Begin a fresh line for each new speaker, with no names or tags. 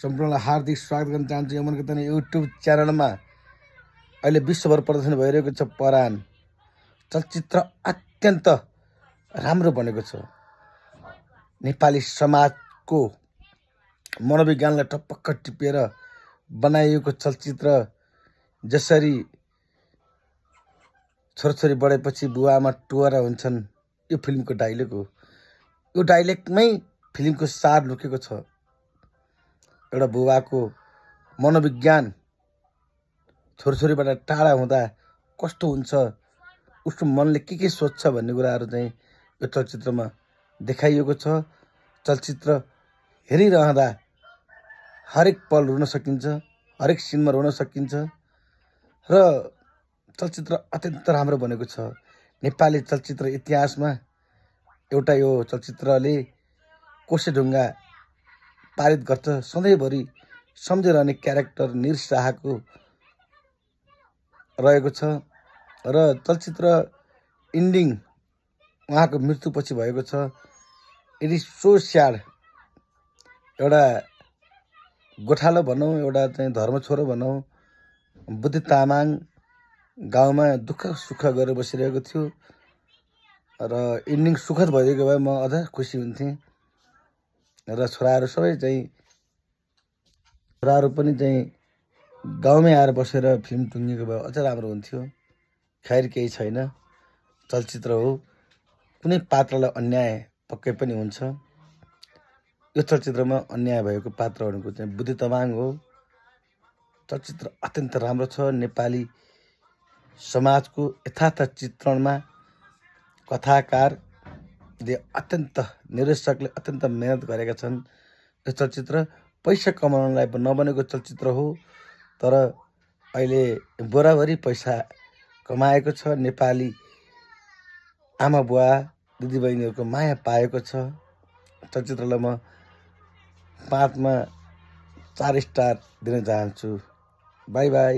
सम्पूर्णलाई हार्दिक स्वागत गर्न चाहन्छु यमन कीर्तन युट्युब च्यानलमा। अहिले विश्वभर प्रदर्शन भइरहेको छ परान चलचित्र अत्यन्त राम्रो बनेको छ। नेपाली समाजको मनोविज्ञानलाई टपक्क टिपेर बनाइएको चलचित्र। जसरी छोराछोरी बढेपछि बुवामा टुवारा हुन्छन्, यो फिल्मको डाइलग हो। यो डाइलेगमै फिल्मको सार लुकेको छ। एउटा बुबाको मनोविज्ञान छोराछोरीबाट टाढा हुँदा कस्तो हुन्छ, उसको मनले के सोच्छ भन्ने कुराहरू चाहिँ यो चलचित्रमा देखाइएको छ। चलचित्र हेरिरहँदा हरेक पल रुन सकिन्छ, हरेक सिनमा रुन सकिन्छ र चलचित्र अत्यन्त राम्रो बनेको छ। नेपाली चलचित्र इतिहासमा एउटा यो चलचित्रले कोसेढुङ्गा पारित गर्छ। सधैँभरि सम्झिरहने क्यारेक्टर निर शाहको रहेको छ र चलचित्र इन्डिङ उहाँको मृत्युपछि भएको छ। It is so sad. एउटा गोठालो भनौँ, एउटा चाहिँ धर्म छोरो भनौँ, बुद्धि तामाङ गाउँमा दुःख सुख गरेर बसिरहेको थियो र इन्डिङ सुखद भइदिएको भए म अझ खुसी हुन्थेँ र छोराहरू पनि चाहिँ गाउँमै आएर बसेर फिल्म टुङ्गिएको भए अझ राम्रो हुन्थ्यो। खैर केही छैन, चलचित्र हो, कुनै पात्रलाई अन्याय पक्कै पनि हुन्छ। यो चलचित्रमा अन्याय भएको पात्र भनेको चाहिँ बुद्धि तामाङ हो। चलचित्र अत्यन्त राम्रो छ। नेपाली समाजको यथार्थ चित्रणमा कथाकारले निर्देशकले अत्यन्त मेहनत गरेका छन्। यो चलचित्र पैसा कमाउनलाई नबनेको चलचित्र हो, तर अहिले बराबरी पैसा कमाएको छ। नेपाली आमा बुवा दिदीबहिनीहरूको माया पाएको छ। चलचित्रलाई म 5 मा 4 स्टार दिन चाहन्छु। By by.